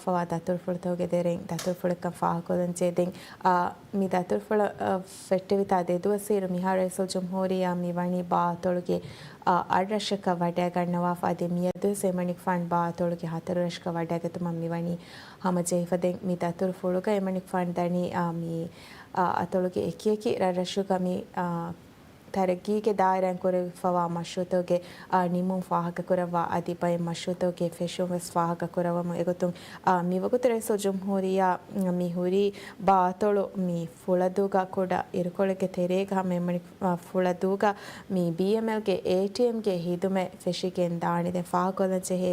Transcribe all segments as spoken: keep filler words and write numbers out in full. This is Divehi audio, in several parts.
ފަވާ ދަތުރުފުޅުތަކުގެ ތެރެއިން ދަތުރުފުޅެއްކަން ފާހަގަކޮށްލަން ޖެހޭ. ދެން، އާ، މި ދަތުރުފުޅަށް، އާ، ފެއްޓެވިތާ ދެ ދުވަސް އިރު މިހާރު ރައީސުލްޖުމްހޫރިއްޔާ މި ވަނީ ބާ އަތޮޅުގެ، އާ، އަށް ރަށަކަށް ވަޑައިގަންނަވާފަ. އަދި މިއަދުވެސް އެމަނިކުފާނު ބާ އަތޮޅުގެ ހަތަރު ރަށަކަށް ވަޑައިގަތުމަށް މި ވަނީ ހަމަޖެހިފަ. ދެން މި ދަތުރުފުޅުގަ އެމަނިކުފާނު ދަނީ، އާ، މި، އާ، އަތޮޅުގެ އެކިއެކި ރަށްރަށުގަ މި، އާ، ތަރައްގީގެ ދާއިރާއިން ކުރެވިފަވާ މަޝްރޫޢުތަކުގެ، އާ، ނިމުން ފާހަގަކުރައްވާ އަދި ބައެއް މަޝްރޫޢުތަކުގެ ފެށުން ވެސް ފާހަގަކުރައްވަމުން އެގޮތުން، އާ، މިވަގުތު ރައީސުލްޖުމްހޫރިއްޔާ މި ހުރީ ބާ އަތޮޅު މި ފުޅަދޫގަ ކުޑަ އިރުކޮޅެއްގެ ތެރޭގަ ހަމަ އެމަނިކު، އާ، ފުޅަދޫގަ މި ބީއެމްއެލްގެ އޭޓީއެމްގެ ހިދުމަތް ފެށިގެން ދާނެ. ދެން ފާހަގަކޮށްލަން ޖެހޭ،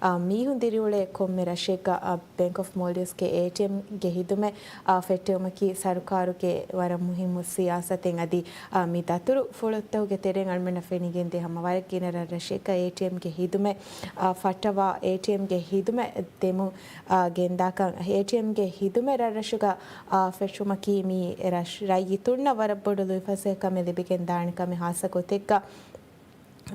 އާ، މީހުން ދިރިއުޅޭ ކޮންމެ ރަށެއްގަ، އާ، ބޭންކް އޮފް މޯލްޑިވްސްގެ އޭޓީއެމްގެ ހިދުމަތް، އާ، ފެއްޓެވުމަކީ ސަރުކާރުގެ ވަރަށް މުހިއްމު ސިޔާސަތެއް. އަދި، އާ، މި ދަތުރުފުޅުތަކުގެ ތެރެއިން އަޅުމެންނަށް ފެނިގެންދޭ ހަމަ ވަރަށް ގިނަ ރަށްރަށެއްގަ އޭޓީއެމްގެ ހިދުމަތް، އާ، ފައްޓަވާ އޭޓީއެމްގެ ހިދުމަތް ދެމުން، އާ، ގެންދާކަން. އޭޓީއެމްގެ ހިދުމަތް ރަށްރަށުގަ، އާ، ފެށުމަކީ މި ރަށް، ރައްޔިތުންނަށް ވަރަށް ބޮޑު ލުއިފަސޭހަކަމެއް ލިބިގެން ދާނެ ކަމެއް. ހާއްސަ ގޮތެއްގަ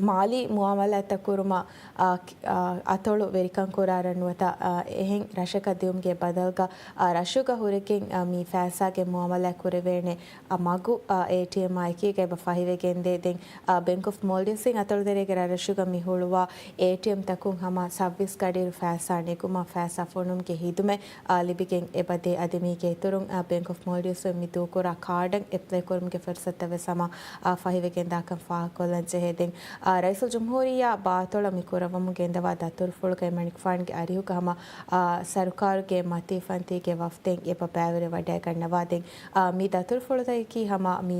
މާލީ މުއާމަލާތްތައް ކުރުމަށް، އާ، ކި-، އާ، އަތޮޅު ވެރިކަން ކުރާ ރަށް ނުވަތަ، އާ، އެހެން ރަށަކަށް ދިއުމުގެ ބަދަލުގަ، އާ، ރަށުގަ ހުރެގެން، އާ، މި ފައިސާގެ މުއާމަލާތް ކުރެވޭނެ، އާ، މަގު، އާ، އޭޓީއެމްއާ އެކީގަ އެބަ ފަހިވެގެންދޭ. ދެން، އާ، ބޭންކް އޮފް މޯލްޑިވްސްއިން އަތޮޅުތެރޭގެ ރަށްރަށުގަ މި ހުޅުވާ އޭޓީއެމްތަކުން ހަމަ ސައުވީސް ގަޑިއިރު ފައިސާ ނެގުމަށް، ފައިސާ ފޮނުވުމުގެ ހިދުމަތް، އާ، ލިބިގެން އެބަދޭ. އަދި މީގެ އިތުރުން، އާ، ބޭންކް އޮފް މޯލްޑިވްސް މި ދޫކުރާ ކާޑަށް އެޕްލައި ކުރުމުގެ ފުރުސަތުތައް ވެސް ހަމަ، އާ، ފަހިވެގެން ދާކަން ފާހަގަކޮށްލަން ޖެހޭ. ދެން، އާ، ރައީސުލްޖުމްހޫރިއްޔާ ބާ އަތޮޅަށް މި ކުރައްވަމުން ގެންދަވާ ދަތުރުފުޅުގަ އެމަނިކުފާނުގެ އަރިހުގަ ހަމަ، އާ، ސަރުކާރުގެ މަތީ ފަންތީގެ ވަފްދެއް އެބަ ބައިވެރިވެ ވަޑައިގަންނަވާ. ދެން، އާ، މި ދަތުރުފުޅުތަކަކީ ހަމަ މި،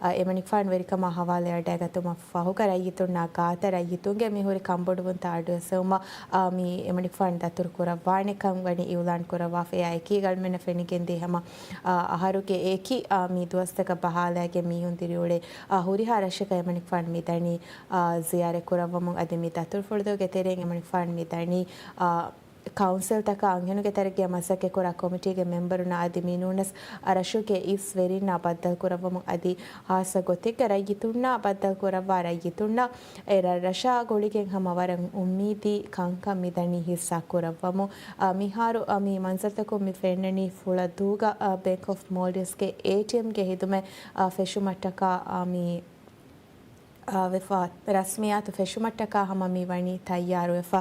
އާ، އެމަނިކުފާނު ވެރިކަމާ ހަވާލުވެ ވަޑައިގަތުމަށް ފަހުގަ ރައްޔިތުންނާ ގާތަށް ރައްޔިތުންގެ މި ހުރި ކަންބޮޑުވުންތައް އަޑުއެއްސެވުމަށް، އާ، މި އެމަނިކުފާނު ދަތުރު ކުރައްވާނެ ކަން ވަނީ އިއުލާން ކުރައްވާފަ. އެއާ އެކީގަ އަޅުމެންނަށް ފެނިގެންދޭ ހަމަ، އާ، އަހަރުގެ އެކި، އާ، މި ދުވަސްތަކަށް ބަހާލައިގެން މީހުން ދިރިއުޅޭ، އާ، ހުރިހާ ރަށަކަށް އެމަނިކުފާނު މި ދަނީ، އާ، ޒިޔާރަތް ކުރައްވަމުން. އަދި މި ދަތުރުފުޅުތަކުގެ ތެރެއިން އެމަނިކުފާނު މި ދަނީ، އާ، ކައުންސިލްތަކާ އަންހެނުންގެ ތަރައްގީއަށް މަސައްކަތްކުރާ ކޮމިޓީގެ މެމްބަރުންނާ އަދި މިނޫނަސް ރަށުގެ އިސް ވެރިންނާ ބައްދަލުކުރައްވަމުން އަދި ހާއްސަ ގޮތެއްގަ ރައްޔިތުންނާ ބައްދަލުކުރައްވާ ރައްޔިތުންނަށް އެ ރަށްރަށާ ގުޅިގެން ހަމަ ވަރަށް އުއްމީދީ ކަންކަން މިދަނީ ހިއްސާ ކުރައްވަމުން. އާ، މިހާރު، އާ، މި މަންޒަރުތަކުން މި ފެންނަނީ ފުޅަދޫގަ، އާ، ބޭންކް އޮފް މޯލްޑިވްސްގެ އޭޓީއެމްގެ ހިދުމަތް، އާ، ފެށުމަށްޓަކާ، އާ، މި އާ، ވެފަ ރަސްމިއްޔާތު ފެށުމަށްޓަކާ ހަމަ މި ވަނީ ތައްޔާރުވެފަ.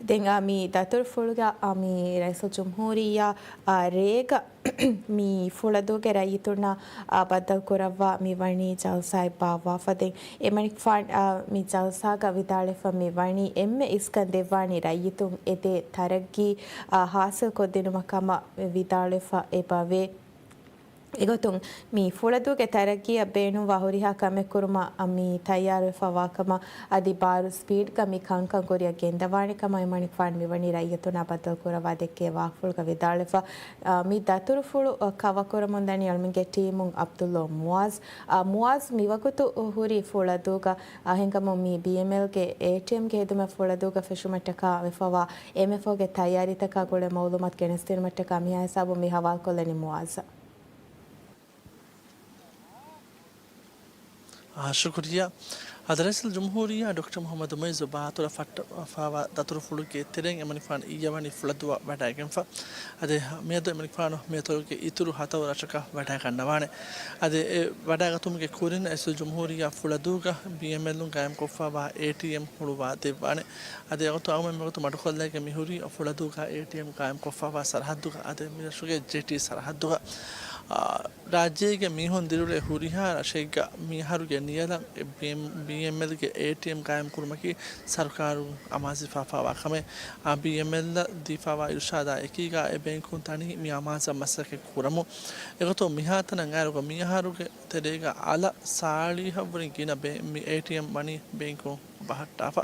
ދެން، އާ، މި ދަތުރުފުޅުގަ، އާ، މި ރައީސުލްޖުމްހޫރިއްޔާ، އާ، ރޭގަ މި ފުޅަދޫގެ ރައްޔިތުންނާ، އާ، ބައްދަލުކުރައްވާ މި ވަނީ ޖަލްސާއެއް ބާއްވާފަ. ދެން އެމަނިކުފާން، އާ، މި ޖަލްސާގަ ވިދާޅުވެފަ މި ވަނީ އެންމެ އިސްކަން ދެއްވާނީ ރައްޔިތުން އެދޭ ތަރައްގީ، އާ، ހާސިލްކޮށްދިނުމަށް ކަމަށް ވިދާޅުވެފަ އެބަވޭ. އެގޮތުން، މި ފުޅަދޫގެ ތަރައްގީއަށް ބޭނުންވާ ހުރިހާ ކަމެއް ކުރުމަށް މި ތައްޔާރުވެފަ ވާކަމަށް އަދި ބާރު ސްޕީޑްގަ މި ކަންކަން ކުރިއަށް ގެންދަވާނެ ކަމަށް އެމަނިކުފާނު މިވަނީ ރައްޔިތުންނާ ބައްދަލުކުރައްވާ ދެއްކޭ ވާހަކަފުޅުގަ ވިދާޅުވެފަ، މި ދަތުރުފުޅު ކަވަރ ކުރަމުން ދަނީ އަޅުމެންގެ ޓީމުން އަބްދުﷲ މުއާޒް. މުއާޒް މިވަގުތު ހުރީ ފުޅަދޫގަ، އެހެންކަމުން މި ބީއެމްއެލްގެ އޭޓީއެމްގެ ހިދުމަތް ފުޅަދޫގަ ފެށުމަށްޓަކާ ވެފަވާ އެމްއެފްއޯގެ ތައްޔާރީތަކާ ގުޅޭ މައުލޫމާތު ގެނެސްދިނުމަށްޓަކާ މިހާ ހިސާބުން މި ހަވާލުކޮށްލަނީ މުއާޒް. އާ، ޝުކުރިއްޔާ. އަދި ރައީސުލްޖުމްހޫރިއްޔާ ޑޮކްޓަރ މުޙައްމަދު މުޢިއްޒު ބާތޮޅަށް ފައްޓަވާ ދަތުރުފުޅުގެ ތެރެއިން އެމަނިކުފާނު އިއްޔެ ވަނީ ފުޅަދޫއަށް ވަޑައިގެންފަ. އަދި މިއަދު އެމަނިކުފާނު މިއަތޮޅުގެ އިތުރު ހަތަރު ރަށަކަށް ވަޑައިގަންނަވާނެ. އަދި އެ ވަޑައިގަތުމުގެ ކުރިން ރައީސުލްޖުމްހޫރިއްޔާ ފުޅަދޫގަ ބީއެމްއެލުން ގާއިމްކޮށްފައިވާ އޭޓީއެމް ހުޅުވާ ދެއްވާނެ. އަދި އެގޮތުން އަޅުގަނޑު މިވަގުތު މަޑުކޮށްލައިގެން މިހުރީ ފުޅަދޫގަ އޭޓީއެމް ގާއިމްކޮށްފައިވާ ސަރަހައްދުގަ، އަދި މި ރަށުގެ ޖެޓީ ސަރަހައްދުގަ، އާ، ރާއްޖޭގެ މީހުން ދިރިއުޅޭ ހުރިހާ ރަށެއްގަ މިއަހަރުގެ ނިޔަލަށް ބީއެމްއެލްގެ އޭޓީއެމް ގާއިމްކުރުމަކީ ސަރުކާރުން އަމާޒުވެފައިވާ ކަމެއް. އާ، ބީއެމްއެލްއަށް ދީފައިވާ އިރުޝާދާ އެކީގަ އެ ބޭންކުން ތަނީ މި އަމާޒަށް މަސައްކަތް ކުރަމުން. އެގޮތުން މިހާތަނަށް އައިރުގަ މިއަހަރުގެ ތެރޭގަ އަލަށް ސާޅީހަށްވުރެން ގިނަ ބޭ-، މި އޭޓީއެމް ވަނީ ބޭންކުން ބަހައްޓާފަ.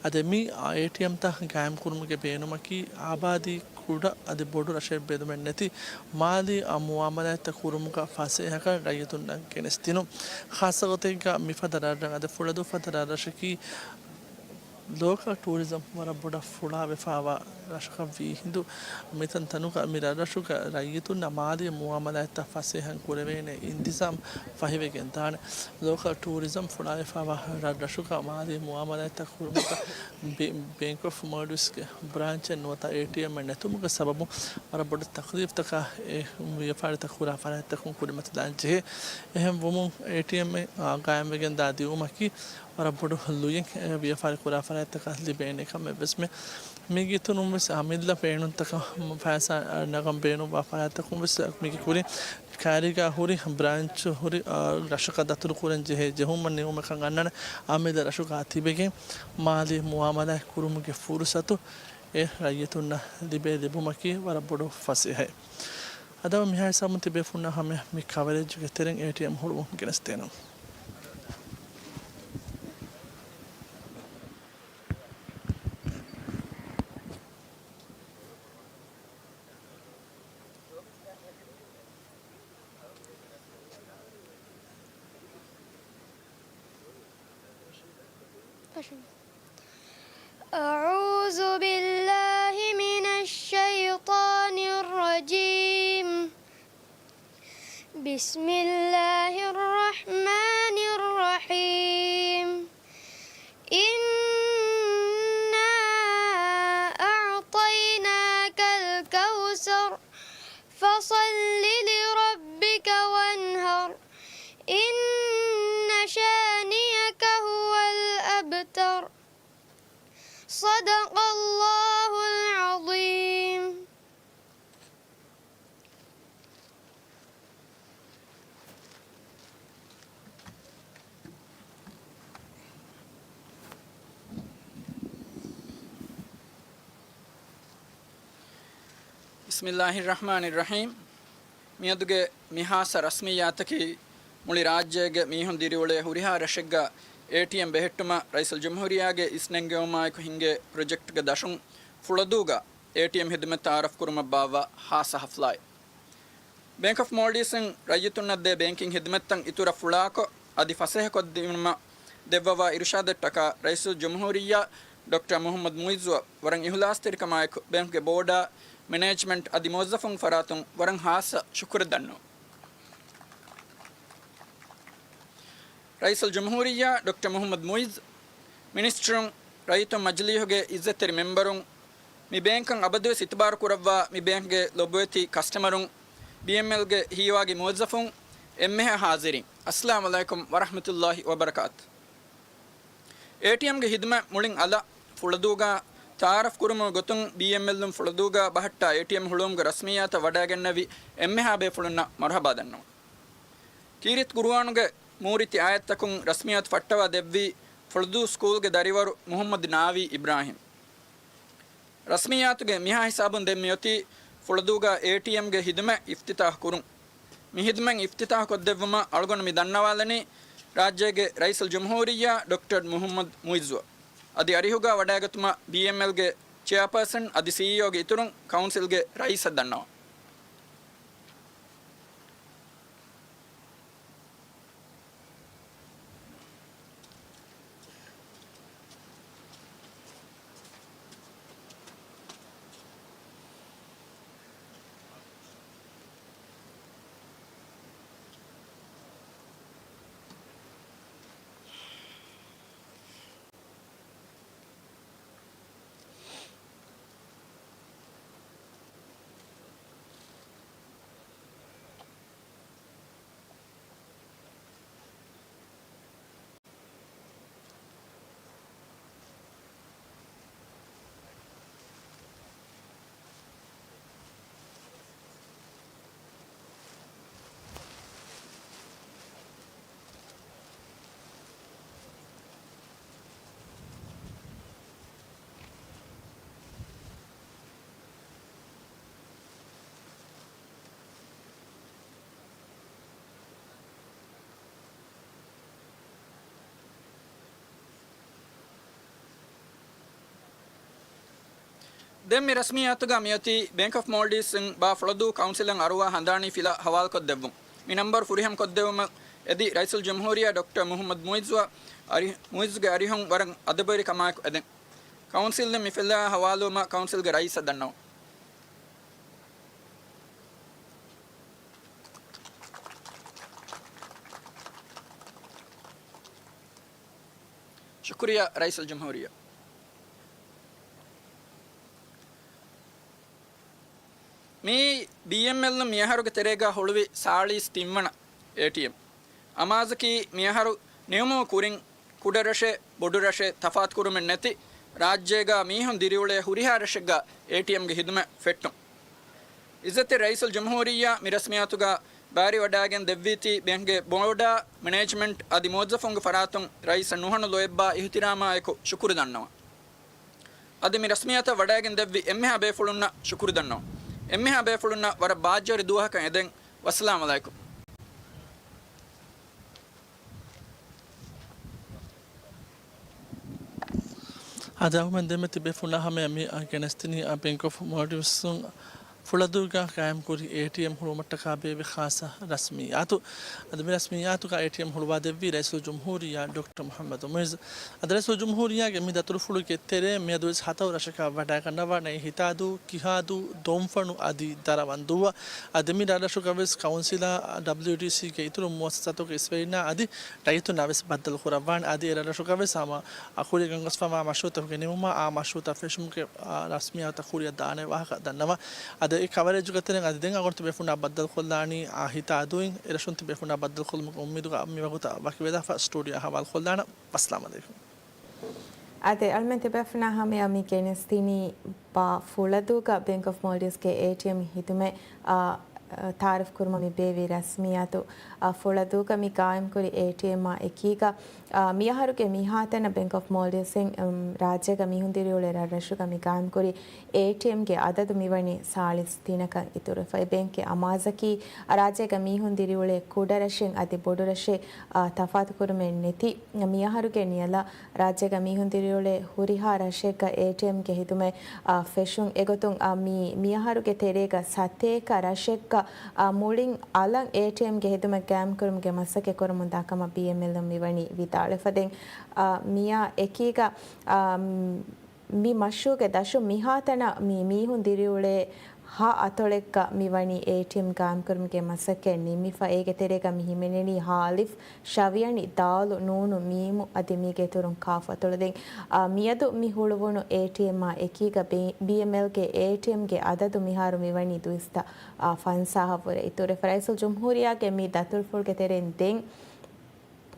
އަދި މި އޭޓީއެމްތައް ގާއިމްކުރުމުގެ ބޭނުމަކީ އާބާދީ ކުޑަ އަދި ބޮޑު ރަށެއް ބެލުމެއް ނެތި މާލީ އާ މުއާމަލާތްތައް ކުރުމުގަ ފަސޭހަކަން ރައްޔިތުންނަށް ގެނެސްދިނުން. ޚާއްޞަ ގޮތެއްގަ މިފަދަ ރަށްރަށް އަދި ފުޅަދޫ ފަދަ ރަށްރަށަކީ ލޯކަލް ޓޫރިޒަމް ވަރަށް ބޮޑަށް ފުޅާވެފާވާ ރަށަކަށް ވީ ހިނދު، މިތަން ތަނުގަ މި ރަށްރަށުގަ ރައްޔިތުންނަށް މާލީ މުއާމަލާތްތައް ފަސޭހަން ކުރެވޭނެ އިންތިޒާމް ފަހިވެގެން ދާނެ. ލޯކަލް ޓޫރިޒަމް ފުޅާވެފާވާ ރަށްރަށުގަ މާލީ މުއާމަލާތްތައް ކުރުމަކަށް ބެ-، ބޭންކް އޮފް މޯލްޑިވްސްގެ ބްރާންޗެއް ނުވަތަ އޭޓީއެމްއެއް ނެތުމުގެ ސަބަބުން ވަރަށް ބޮޑު ތަކްލީފްތަކާ އެ ވިޔަފާރިތައް ކުރާ ފަރާތްތަކުން ކުރިމަތިލާން ޖެހޭ. އެހެން ވުމުން އޭޓީއެމްއެއް، އާ، ގާއިމްވެގެން ދާ ދިއުމަކީ ވަރަށް ބޮޑު ލުޔެއް، އެ، ވިޔަފާރި ކުރާ ފަރާތްތަކަށް ލިބޭނެ ކަމެއް ވެސް މެ-، މީގެ އިތުރުން ވެސް އަމިއްލަ ބޭނުންތަކަށް ފައިސާ ނަގަން ބޭނުންވާ ފަރާތްތަކުން ވެސް މީގެ ކުރިން ކައިރީގަ ހުރި ބްރާންޗު ހުރި، އާ، ރަށަކަށް ދަތުރު ކުރަން ޖެހޭ ޖެހުމަށް ނިމުމަކަށް އަންނަން އަމިއްލަ ރަށުގަ ތިބެގެން މާލީ މުއާމަލާތް ކުރުމުގެ ފުރުސަތު އެ ރައްޔިތުންނަށް ލިބޭ ލިބުމަކީ ވަރަށް ބޮޑު ފަސޭހައެއް. އަދި މިހާ ހިސާބުން ތިބޭފުންނާ ހަމަޔަށް މި ކަވަރޭޖުގެ ތެރެއިން އޭޓީއެމް ހުޅުވުން ގެނެސްދޭނަން. أعوذ بالله من الشيطان الرجيم. بسم الله الرحمن الرحيم. إنا أعطيناك الكوثر. فصل لربك وانحر. إن شانئك هو الأبتر. صدق الله العظيم. بسم الله الرحمن الرحيم. މިއަދުގެ މި ހާއްސަ ރަސްމިއްޔާތަކީ މުޅި ރާއްޖޭގެ މީހުން ދިރިއުޅޭ ހުރިހާ ރަށެއްގަ އޭޓީއެމް ބެހެއްޓުމަށް ރައީސުލްޖުމްހޫރިއްޔާގެ އިސްނެންގެވުމާއެކު ހިންގޭ ޕްރޮޖެކްޓްގެ ދަށުން ފުޅަދޫގަ އޭޓީއެމް ހިދުމަތް ތައާރަފް ކުރުމަށް ބާއްވާ ހާއްސަ ހަފްލާއެއް. ބޭންކް އޮފް މޯލްޑިވްސްއިން ރައްޔިތުންނަށް ދޭ ބޭންކިން ހިދުމަތްތައް އިތުރަށް ފުޅާކޮށް، އަދި ފަސޭހަކޮށްދިނުމަށް ދެއްވަވާ އިރުޝާދަށްޓަކާ ރައީސުލްޖުމްހޫރިއްޔާ ޑޮކްޓަރ މުޙައްމަދު މުޢިއްޒުއަށް ވަރަށް އިހުލާސްތެރިކަމާއެކު ބޭންކްގެ ބޯޑާ، މެނޭޖްމަންޓް އަދި މުވައްޒަފުން ފަރާތުން ވަރަށް ހާއްސަ ޝުކުރެއް ދަންނަވަން. ރައީސުލްޖުމްހޫރިއްޔާ ޑޮކްޓަރ މުޙައްމަދު މުޢިއްޒު، މިނިސްޓަރުން، ރައްޔިތުން މަޖިލީހުގެ އިއްޒަތްތެރި މެމްބަރުން، މި ބޭންކަށް އަބަދުވެސް އިތުބާރު ކުރައްވާ މި ބޭންކްގެ ލޮބުވެތި ކަސްޓަމަރުން، ބީއެމްއެލްގެ ހީވާގި މުވައްޒަފުން، އެންމެހާ ޙާޟިރީން، އައްސަލާމު ޢަލައިކުމް ވަރަޙްމަތުﷲި ވަބަރަކާތު. އޭޓީއެމްގެ ހިދުމަތް މުޅިން އަލަށް ފުޅަދޫގަ ތައާރަފް ކުރުމުގެ ގޮތުން ބީއެމްއެލުން ފުޅަދޫގަ ބަހައްޓާ އޭޓީއެމް ހުޅުވުމުގެ ރަސްމިއްޔާތަށް ވަޑައިގެންނެވި އެންމެހާ ބޭފުޅުންނަށް މަރުޙަބާ ދަންނަވަން. ކީރިތި ޤުރުއާނުގެ މޫރިތި އާޔަތްތަކުން ރަސްމިއްޔާތު ފައްޓަވާ ދެއްވީ ފުޅަދޫ ސްކޫލްގެ ދަރިވަރު މުޙައްމަދު ނާވީ އިބްރާހިމް. ރަސްމިއްޔާތުގެ މިހާ ހިސާބުން ދެން މިއޮތީ ފުޅަދޫގަ އޭޓީއެމްގެ ހިދުމަތް އިފްތިތާޙު ކުރުން. މި ހިދުމަތް އިފްތިތާޙު ކޮށްދެއްވުމަށް އަޅުގަނޑު މި ދަންނަވާލަނީ ރާއްޖޭގެ ރައީސުލްޖުމްހޫރިއްޔާ ޑޮކްޓަރ މުޙައްމަދު މުޢިއްޒުއަށް. އަދި އަރިހުގަ ވަޑައިގަތުމަށް ބީއެމްއެލްގެ ޗެއާޕާސަން އަދި ސީއީއޯގެ އިތުރުން ކައުންސިލްގެ ރައީސަށް ދަންނަވަން. ދެން މި ރަސްމިއްޔާތުގަ މިއޮތީ ބޭންކް އޮފް މޯލްޑިވްސްއިން ބާ ފުޅަދޫ ކައުންސިލަށް އަރުވާ ހަނދާނީ ފިލާ ހަވާލުކޮށްދެއްވުން. މި ނަންބަރު ފުރިހަމަ ކޮށްދެއްވުމަށް އެދި ރައީސުލްޖުމްހޫރިއްޔާ ޑޮކްޓަރ މުޙައްމަދު މުޢިއްޒުއަށް އަރި-، މުޢިއްޒުގެ އަރިހުން ވަރަށް އަދަބުވެރިކަމާއެކު އެދެން. ކައުންސިލްއިން މި ފެށިލާ ހަވާލުވުމަށް ކައުންސިލްގެ ރައީސަށް ދަންނަވަން. ޝުކުރިއްޔާ ރައީސުލްޖުމްހޫރިއްޔާ. މިއީ ބީއެމްއެލް މިއަހަރުގެ ތެރޭގަ ހުޅުވި ސާޅީސް ތިންވަނަ އޭޓީއެމް. އަމާޒަކީ މިއަހަރު ނިމުމުގެ ކުރިން ކުޑަ ރަށެއް، ބޮޑު ރަށެއް ތަފާތުކުރުމެއް ނެތި ރާއްޖޭގަ މީހުން ދިރިއުޅޭ ހުރިހާ ރަށެއްގަ އޭޓީއެމްގެ ހިދުމަތް ފެއްޓުން. އިއްޒަތްތެރި ރައީސުލްޖުމްހޫރިއްޔާ މި ރަސްމިއްޔާތުގަ ބާރިވަޑައިގެން ދެއްވީތީ ބޭންކްގެ ބޯޑާ، މެނޭޖްމަންޓް އަދި މުވައްޒަފުންގެ ފަރާތުން ރައީސަށް ނުހަނު ލޯތްބާ އިޙްތިރާމާއެކު ޝުކުރު ދަންނަވަން. އަދި މި ރަސްމިއްޔާތަށް ވަޑައިގެން ދެއްވި އެންމެހާ ބޭފުޅުންނަށް ޝުކުރު ދަންނަވަން. އެންމެހާ ބޭފުޅުންނަށް ވަރަށް ބާއްޖަވެރި ދުވަހަކަށް އެދެން. ވައްސަލާމް އަލައިކުމް. އަދި އަޅުގަނޑު ދެމެތި ބޭފުޅުންނާ ހަމަޔަށް މި ގެނެސްދިނީ ބޭންކް އޮފް މޯލްޑިވްސްއިން ފުޅަދޫގަ ގާއިމްކުރި އޭޓީއެމް ހުޅުވުމަށްޓަކާ ބޭއްވި ޚާއްޞަ ރަސްމިއްޔާތު. އަދި މި ރަސްމިއްޔާތުގަ އޭޓީއެމް ހުޅުވާދެއްވީ ރައީސުލްޖުމްހޫރިއްޔާ ޑޮކްޓަރ މުޙައްމަދު މުޢިއްޒު. އަދި ރައީސުލްޖުމްހޫރިއްޔާގެ މި ދަތުރުފުޅުގެ ތެރޭ މިއަދުވެސް ހަތަރު ރަށަކަށް ވަޑައިގަންނަވާނެ ހިތާދޫ، ކިހާދޫ، ދޮންފަނު އަދި ދަރަވަންދޫއަށް. އަދި މި ރަށްރަށުގަވެސް ކައުންސިލާ، ޑަބްލިއުޑީސީގެ އިތުރު މުއައްސަސާތަކުގެ އިސްވެރިންނާ އަދި ރައްޔިތުންނާވެސް ބައްދަލުކުރައްވާނެ. އަދި އެ ރަށްރަށުގަވެސް ހަމަ ކުރިއަށް ގެންގޮސްފަވާ މަޝްރޫޢުތަކުގެ ނިމުމާ، އާ މަޝްރޫޢުތައް ފެށުމުގެ، އާ، ރަސްމިއްޔާތުތައް ކުރިއަށް ދާނެ ވާހަކަ ދަންނަވަން. އަދި އެ ކަވަރޭޖުގެ ތެރެއިން އަދި ދެން އަޅުގަނޑު ތިބޭފުޅުންނާ ބައްދަލުކޮށްލާނީ، އާ، ހިތާދޫއިން. އެ ރަށުން ތިބޭފުޅުންނާ ބައްދަލުކޮށްލުމުގެ އުއްމީދުގަ މިވަގުތަށް ވަކިވެލާފަ. ސްޓޫޑިއޯއަށް ހަވާލުކޮށްލާނަން. ވައްސަލާމް އަލައިކުމް. އާދެ، އަޅުމެން ތިބޭފުޅުންނާ ހަމަޔަށް މި ގެނެސްދިނީ ބާ ފުޅަދޫގަ ބޭންކް އޮފް މޯލްޑިވްސްގެ އޭޓީއެމް ހިދުމަތް، އާ، ތާރަފް ކުރުމަށް މި ބޭއްވި ރަސްމިއްޔާތު. އާ، ފުޅަދޫގަ މި ގާއިމްކުރި އޭޓީއެމްއާ އެކީގަ، އާ، މިއަހަރުގެ މިހާތަނަށް ބޭންކް އޮފް މޯލްޑިވްސްއިން، އުމް، ރާއްޖޭގަ މީހުން ދިރިއުޅޭ ރަށްރަށުގަ މި ގާއިމްކުރި އޭޓީއެމްގެ އަދަދު މިވަނީ ސާޅީސް ތިނަކަށް އިތުރުވެފަ. އެ ބޭންކްގެ އަމާޒަކީ، ރާއްޖޭގަ މީހުން ދިރިއުޅޭ ކުޑަ ރަށެއް އަދި ބޮޑު ރަށެއް، އާ، ތަފާތުކުރުމެއް ނެތި މިއަހަރުގެ ނިޔަލަށް ރާއްޖޭގަ މީހުން ދިރިއުޅޭ ހުރިހާ ރަށެއްގަ އޭޓީއެމްގެ ހިދުމަތް، އާ، ފެށުން. އެގޮތުން، އާ، މި، މިއަހަރުގެ ތެރޭގަ ސަތޭކަ ރަށެއްގަ، އާ، މުޅިން އަލަށް އޭޓީއެމްގެ ހިދުމަތް ގާއިމްކުރުމުގެ މަސައްކަތް ކުރަމުންދާ ކަމަށް ބީއެމްއެލްއިން މިވަނީ ވިދާޅުވެފަ. ދެން، އާ، މިއާ އެކީގަ، އާ، މި މަޝްރޫޢުގެ ދަށުން މިހާތަނަށް މި މީހުން ދިރިއުޅޭ ހަ އަތޮޅެއްގަ މިވަނީ އޭޓީއެމް ގާއިމްކުރުމުގެ މަސައްކަތް ނިމިފަ. އޭގެ ތެރޭގަ މި ހިމެނެނީ ހާ އަލިފް، ޝަވިޔަނި، ދާލު، ނޫނު، މީމު އަދި މީގެ އިތުރުން ކާފު އަތޮޅު. ދެން، އާ، މިއަދު މި ހުޅުވުނު އޭޓީއެމްއާ އެކީގަ ބީ-، ބީއެމްއެލްގެ އޭޓީއެމްގެ އަދަދު މިހާރު މިވަނީ ދުއިސައްތަ، އާ، ފަންސާހަށްވުރެ އިތުރުވެފަ. ރައީސުލްޖުމްހޫރިއްޔާގެ މި ދަތުރުފުޅުގެ ތެރެއިން ދެން،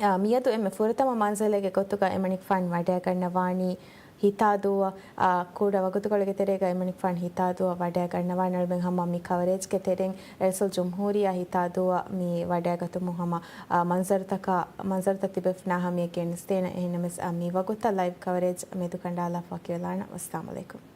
އާ، މިއަދު އެންމެ ފުރަތަމަ މަންޒިލެއްގެ ގޮތުގަ އެމަނިކުފާނު ވަޑައިގަންނަވާނީ ހިތާދޫއަށް، އާ، ކުޑަ ވަގުތުކޮޅެއްގެ ތެރޭގަ އެމަނިކުފާނު ހިތާދޫއަށް ވަޑައިގަންނަވާނެ. އަޅުމެން ހަމަ މި ކަވަރޭޖްގެ ތެރެއިން ރައީސުލްޖުމްހޫރިއްޔާ ހިތާދޫއަށް މި ވަޑައިގަތުމުން ހަމަ، އާ، މަންޒަރުތަކާ، މަންޒަރުތައް ތިބޭފުޅުންނާ ހަމަޔަށް ގެނެސްދޭނަން. އެހެންނަމަވެސް، އާ، މި ވަގުތަށް ލައިވް ކަވަރޭޖް މެދުކަނޑާލާފަ. ވަކިވެލާނަން. ވައްސަލާމް އަލައިކުމް.